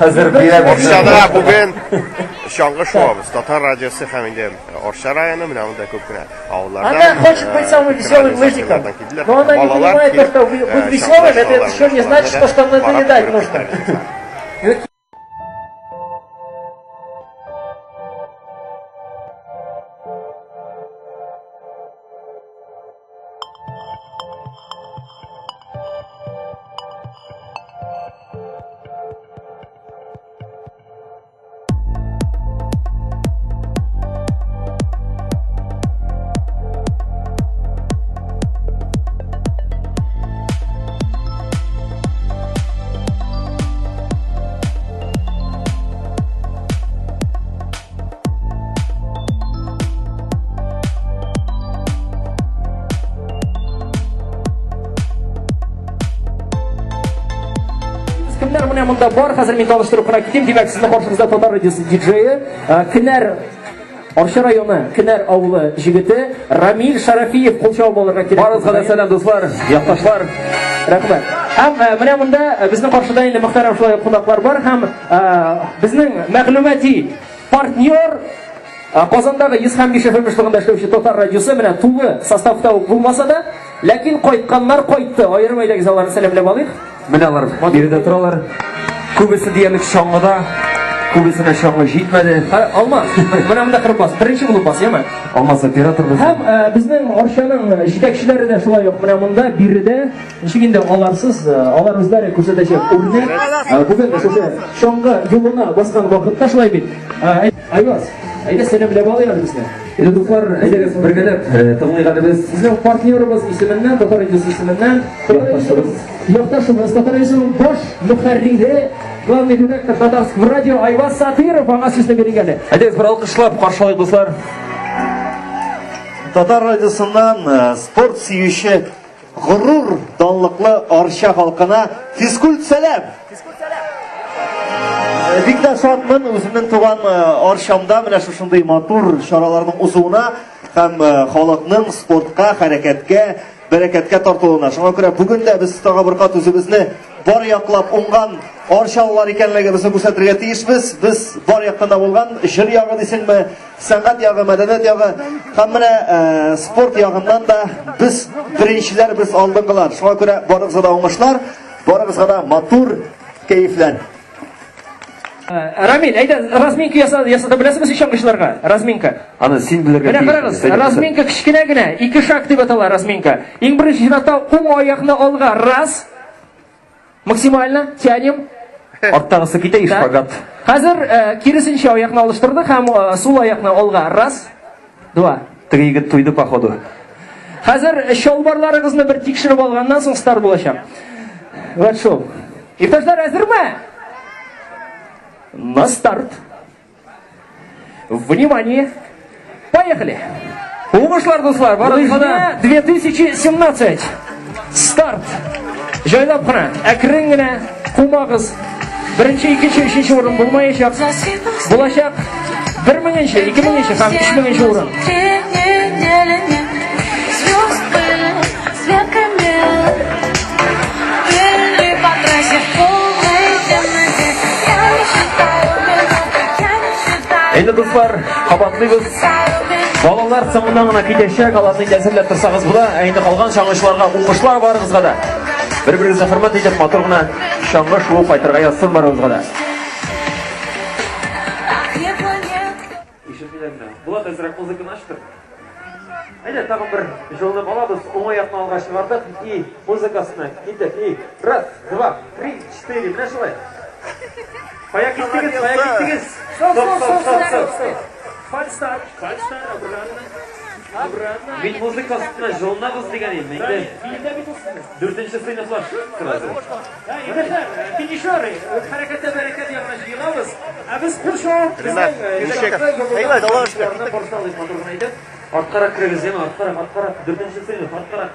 Хәзер бирәм. Арчада бүген чаңгы шуабыз. Татар радиосы һәм инде Арча районы менә монда күп кенә авыллардан. Она хочет быть самым веселым лыжником, но она не понимает то, что быть веселым, это еще не значит, то, что надоедать нужно. Кемнәр менә монда бар, хәзер мин таныштырып кына китим. Димәк, сезнең каршыгызда Татар радиосы диджее, Кенәр Арча районы Кенәр авылы җегете Рамил Шарафиев кул чабып алырга кирәк. Барыгызга да сәлам, дуслар, якташлар. Рәхмәт. Һәм менә монда безнең каршыда инде мөхтәрәм шулай ук кунаклар бар һәм безнең мәгълүмати партнер Казандагы 100 һәм 5 FM эшлегендә эшләүче Татар радиосы менә тулы составта ук булмаса да, ләкин кайтканнар кайтты. Аерым әйдәгез аларны сәламләп алыйк. Менә алар биредә торалар. Күбесе диярлек чаңгыда, күбесенә чаңгы җитмәде. Алмаз, менә монда кырып бас, беренче булып бас, яме? Алмаз оператор безнең. Һәм безнең Арчаның җитәкчеләре дә шулай ук менә монда биредә. Ничек инде аларсыз, алар үзләре күрсәтәчәк үрнәк. Бүген шушы чаңгы юлына баскан вакытта шулай бит. Айваз, әйдә сәламләп алыйк әле безне. Инде дуслар, әйдәгез бергәләп тыңлыйк әле без. Безнең партнерыбыз исеменнән, Татар радиосы исеменнән, якташыбыз, якташыбыз, Татар радиосының баш мөхәррире, главный редактор Татарского радио Айваз Сатыров аңа сүзне бирик әле. Әйдәгез бер алкышлап каршы алыйк, дуслар. Татар радиосыннан спорт сөюче горур, данлыклы Арча халкына физкульт сәлам! Бик тә шатмын үземнең туган Арчамда менә шушындый матур чараларның узуына һәм халыкның спортка, хәрәкәткә, бәрәкәткә тартылуына. Шуңа күрә бүген дә без тагы бер кат үзебезне бар яклап уңган арчалылар икәнлегебезне күрсәтергә тиешбез. Без бар яктан да булган, җыр ягы дисеңме, сәнгать ягы, мәдәният ягы һәм менә спорт ягыннан да без беренчеләр, без алдынгылар. Шуңа күрә барыгызга да уңышлар, барыгызга да матур кәефләр. Рамил, әйдә, разминка ясата беләсеңме син чаңгычыларга? Разминка. Аны син белергә Менә карагыз, разминка кечкенә генә, ике шаг дип атала разминка. Иң беренче чиратта уң аякны алга, раз. Максимально тянем. Арттагысы китә и шпагат. Хәзер киресенчә аякны алыштырдык һәм сул аякны алга, раз, два. Теге егет туйды, походу. Хәзер чалбарларыгызны бер тикшереп алганнан соң старт булачак. Вот шул. Иптәшләр, әзерме? На старт. Внимание! Поехали! Уңышлар, дуслар, барыгызга да. 2017. Старт! Җайлап кына, әкрен генә кумагыз. Беренче, икенче, өченче урын булмаячак. Булачак бер меңенче, ике меңенче һәм өч меңенче урын. Әйдә, дуслар, кабатлыйбыз. Балалар соңыннан гына китәчәк, аларны инде әзерләп торсагыз була. Ә инде калган чаңгычыларга уңышлар барыгызга да. Бер-берегезне хөрмәт итеп, матур гына чаңгы шуып кайтырга язсын барыгызга да. Ишетмиләр генә. Булат, әзрәк музыканы ачтыр. Әйдә, тагын бер җылынып алабыз. Уң аякны алга чыгардык и музыкасына киттек. И раз, два, три, четыре. Менә шулай. Кая киттегез? Кая киттегез? Стоп, стоп, стоп, стоп, стоп. Фальстарт, фальстарт, обратно. Обратно. Мин музыка астына җылынабыз дигән идем. Инде дүртенче сыйныфлар хәзер. Егетләр, финишеры, хәрәкәттә бәрәкәт ягына җыелабыз. Ә без кул чабып, Ренат, ничек? Әйбәт, Аллага шөкер. Каршы алыйк матур гына итеп. Арткарак керегез, яме, арткарак, арткарак. Дүртенче сыйныф, арткарак.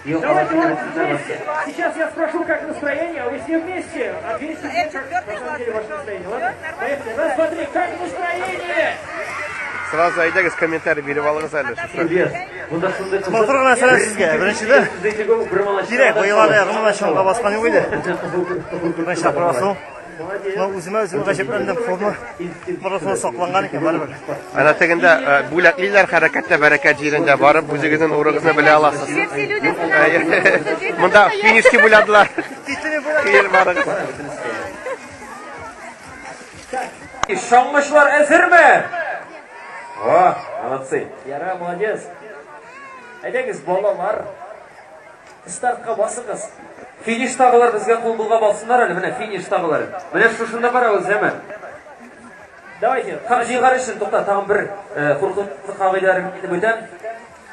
Юк, Давайте алар вот килмәсеннәр вместе. Сейчас я спрошу, как настроение, а вы все вместе ответите мне, как на самом деле ваше настроение. Ладно? Поехали. Раз, два, три. Как настроение? Сразу әйдәгез комментарий биреп алыгыз әле шушы. Матур гына сәлам сезгә. Беренчедән, кирәк, быел әле гомумән чаңга баскан юк иде. Беренче тапкыр басу. Но үземә үзем гаҗәпләндем, форма формасы сакланган икән барыбер. Әнә тегендә бүләклиләр хәрәкәттә бәрәкәт җирендә барып үзегезнең урыгызны белә аласыз. Монда финишки бүләделәр. Кил барыгыз. Чаңгычылар әзерме? О, молодцы. Яра, молодец. Әйдәгез, балалар, стартка басыгыз. Фиништагылар безгә кул болгап алсыннар әле, менә фиништагылар. Менә шушында барабыз, әме. Давайте. Җыйгар өчен тукта, тагын бер куркыныч кагыйдәләрен әйтеп үтәм.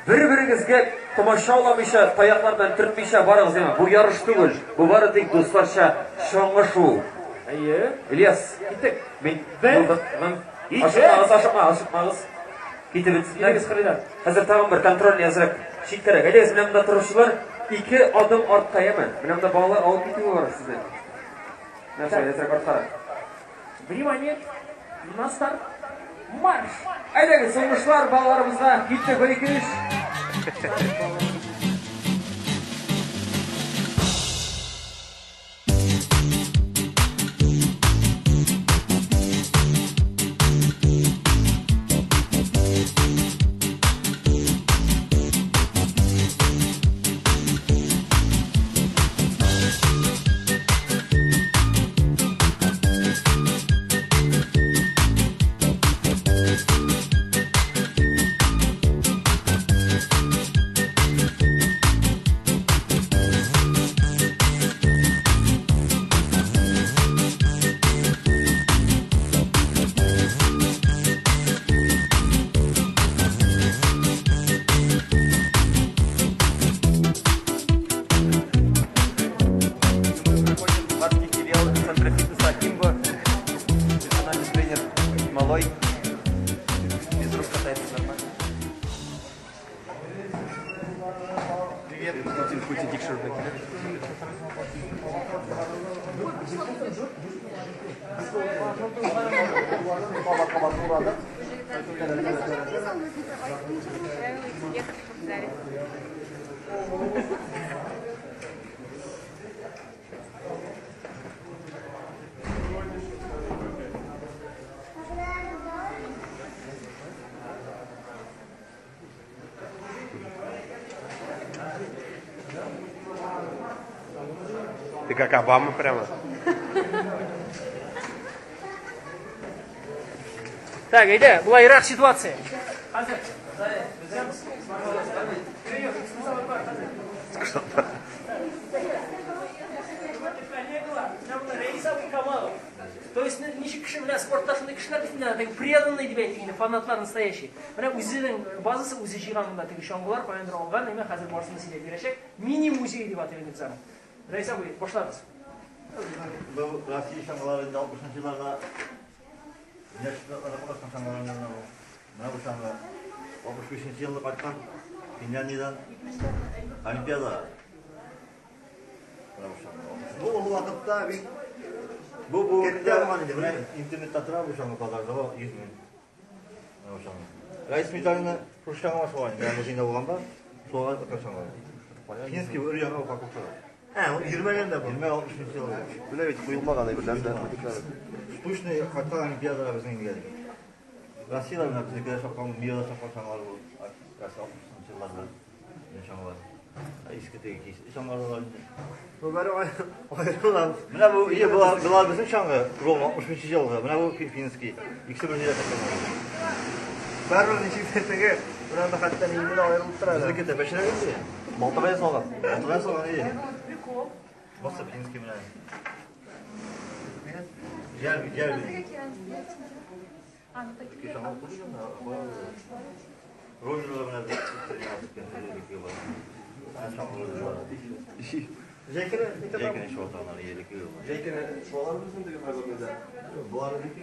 Бер-берегезгә комачауламыйча, таяклар белән төртмичә барыгыз, әме. Бу ярыш түгел, бу бары тик дусларча чаңгы шуу. Әйе. Ильяс, киттек. Мин Бер, ике. Ашыкмагыз, ашыкмагыз, ашыкмагыз. Китеп бетсеннәр. Китегез, кырыйдан. Хәзер тагын бер контрольный әзрәк читкәрәк. Әйдәгез, менә монда торучылар ике адым артка, яме. Менә монда балалар алып китүе бар сезне. Менә шулай әзрәк арткарак. Внимание, на старт, марш! Әйдәгез, уңышлар балаларыбызга. Киттек, бер, ике, өч. Парский филиал Центра фитнеса Акимба. Персональный тренер Малой. Без рук катается нормально. Привет. Ты как Обама прямо. Так, әйдә, болайрак ситуация. Хәзер. То есть, ничек кеше белән спортта шундый кешеләр бит инде, теге преданный дип әйтик инде, фанатлар настоящий. Менә үзенең базасы үзе җыйган монда теге чаңгылар, каяндыр алган, әмма хәзер барысын да сөйләп бирәчәк. Мини-музей дип атыйм инде без аны. Рәис абый, башлагыз. Бу Россия чаңгылары инде 60 елларда дөнья чемпионатларында катнашкан чаңгылар менә бу. Менә бу чаңгы 65 елны кайткан Финляндиядән Олимпиада. Менә бу чаңгы. Бу ул вакытта бик бу кәттә булган иде. Менә интернетта тора бу чаңгы базарда 100 мең. Менә бу чаңгы. Раис Миталина шул чаңгы шулай. Менә музейда булганда шулай кайткан чаңгы. Финский бер яңа упаковкада. Ә, ул йөрмәгән дә бу. Йөрмә 63 ел. Менә бит куелмаган әйберләр дә. Штучный кайткан Олимпиадага безнең илгә. Россиядә менә безнекеләр чапкан, мирда чапкан чаңгылар бу. Россия 60 елларда чаңгылар. Иске теге кис. Чаңгылар бар инде. Бу бәре аерылган. Менә бу ие болар безнең чаңгы, ровно 65 елгы. Менә бу финский. Икесе бер җирдә чапкан. Бәрбер ничек теге, менә анда хәтта инде дә аерылып тора. Безнеке тәпәшрәк инде. Балтага ясалган. Балтага ясалган иде. Прикол. Басы финский менә. Җәл, җәл. А, ну такие. Җәйкене Җәйкене шуаталар, елеке. Җәйкене шуалар безнең дигән мәгълүмат. Болар бик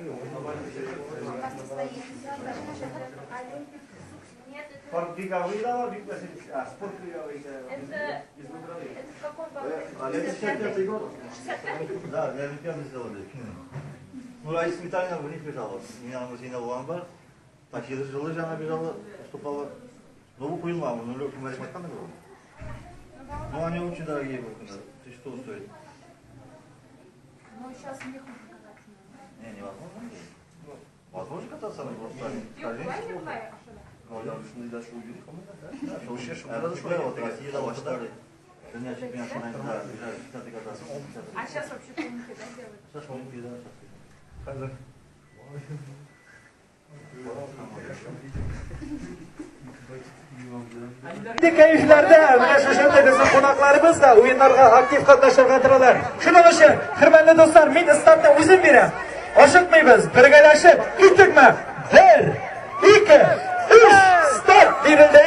Нет, это, Спорт беговые да бар, бик мәсәлән, а, спорт беговые. это в каком А это 65 год. Да, для Олимпиады сделали. Ну, Раиса Витальевна в них лежала. У меня музейда булган бар. Так, жилы жаңа бежала, уступала. Ну, бу куелмаган, ну, кемнәр айткан бу. Ну, они очень дорогие были, 1100 стоит. Ну, сейчас не хуже кататься. Не, невозможно. Возможно кататься, но просто... А сейчас вообще коньки, да, делают? Сейчас коньки, да. Сейчас. Кәефләрдә менә шушындый безнең кунакларыбыз да уеннарга актив катнашырга торалар. Шуның өчен, хөрмәтле дуслар, мин стартны үзем бирәм. Ашыкмыйбыз, бергәләшеп киттекме? 1, 2, 3, старт бирелде.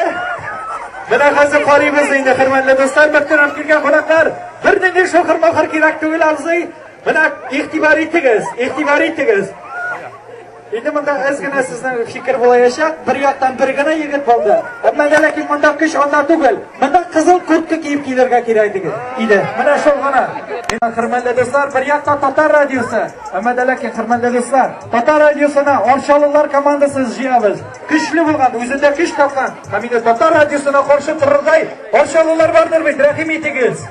Менә хәзер карыйбыз инде, хөрмәтле дуслар, мөхтәрәм килгән кунаклар. Бернинди шохыр-мохыр кирәк түгел, абзый. Менә игътибар итегез, игътибар итегез. Инде монда әз генә сезнең фикер булаячак. Бер яктан бер генә егет булды. Әмма дә ләкин монда көч анда түгел. Монда кызыл куртка киеп килергә кирәк иде. Менә шул гына. Хөрмәтле дуслар, бер якта Татар радиосы. Әмма дә ләкин, хөрмәтле дуслар, Татар радиосына Арчалылар командасы җыябыз. Көчле булган, үзендә көч тапкан. Һәм инде Татар радиосына каршы торырдай Арчалылар бардыр бит, рәхим итегез.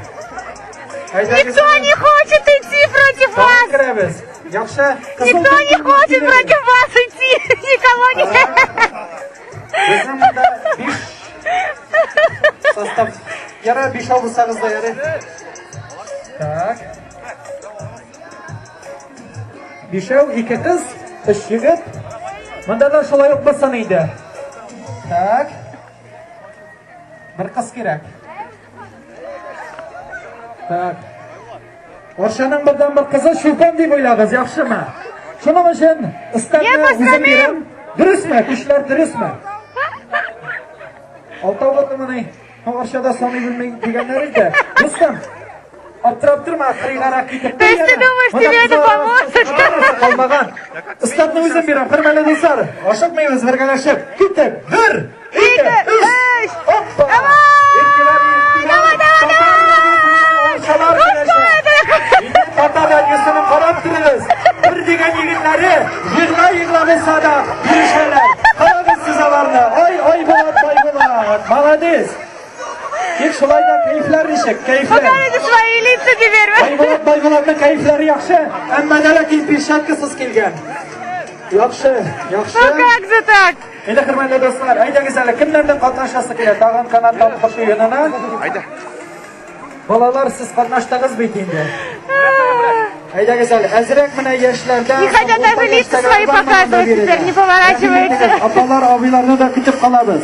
Никто не хочет идти против вас. Никто не хочет против вас идти. Никого не. Состав. Яра биш алсагыз да ярый. Так. Бишәү, ике кыз, өч егет. Монда да шулай ук булсын иде. Так. Бер кыз кирәк. Так. Арчаның бердән бер кызы Чулпан дип уйлагыз, яхшымы? Шуның өчен стартны үзем бирәм. Дөресме? Көчләр дөресме? Алтау булдымыни? Арчада саный белмей дигәннәр иде. Дустым, аптырап торма, кырыйгарак китеп. То есть ты думаешь, тебе это поможет? Калмаган. Стартны үзем бирәм, хөрмәтле дуслар. Ашыкмыйбыз, бергәләшеп. Киттек. 1, 2, 3. Оппа! Давай, давай, давай! Татар радиосының карап торыгыз. Бер дигән егетләре егла-егла булса да бирешәләр. Карагыз сез аларны. Ай, ай Булат, ай Булат. Молодец. Тик шулай да кәефләр ничек? Кәефләр. Покажите свои лица теперь. Ай Булат, бай Булатның кәефләре яхшы, әмма дә ләкин перчаткасыз килгән. Яхшы, яхшы. Ну как же так? Инде хөрмәтле дуслар, әйдәгез әле кемнәрдән катнашасы килә? Тагын канат тапкыр уенына. Әйдә. Балалар, сез катнаштыгыз бит инде. Әйдәгез әле, әзрәк менә яшьләрдә. Не хотят даже лица свои показывать теперь, не поворачиваются. Апалар, абыйларны да көтеп калабыз.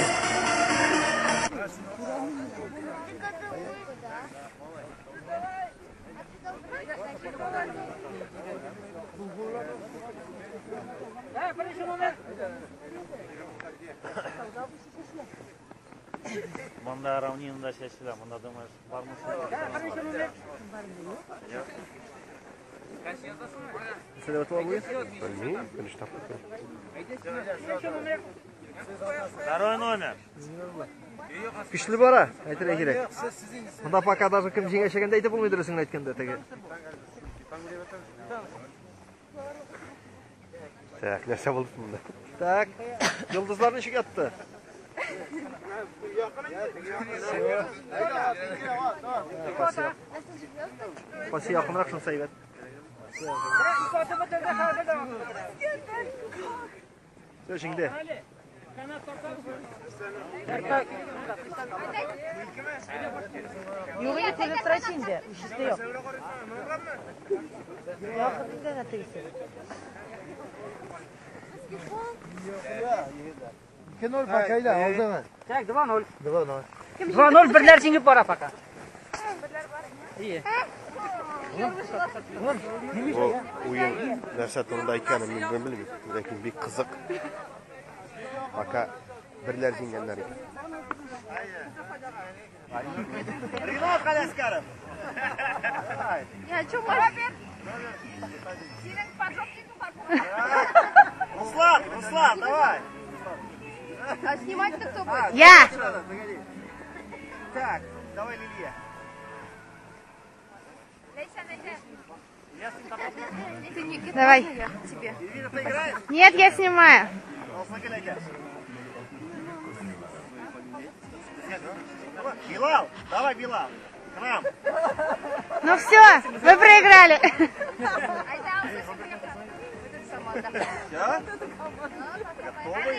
Монда равнинада чәчелә, монда думаешь, бармы? Белмим, беренче тапкыр. Второй номер. Көчле бара, әйтергә кирәк. Монда пока даже кем җиңәчәген дә әйтеп булмый дөресен әйткәндә теге. Так, нәрсә булды монда? Так, йолдызлар ничек ятты? Пасы якынрак шунысы әйбәт. Все, җиңде. Юк, инде күренеп тора инде. Өчесе юк. Якын икән тегесе. 2-0 пока ile aldı. Так, 2-0. 2-0. 2-0 берләр җиңеп бара пока. Ие. Бу уен нәрсә турында икәнен мин белмим, ләкин бик кызык. Пока берләр җиңгәннәр икән. Ринат Галәскәров. Я что, Роберт? Синең поджопникың бар. Руслан, Руслан, давай. А снимать-то кто будет? Я. Так, давай, Лилия. Давай. Тебе. Эльвира, ты играешь? Нет, я снимаю. Билал, давай, Билал, к нам. Ну все, вы проиграли. Все? Готовы?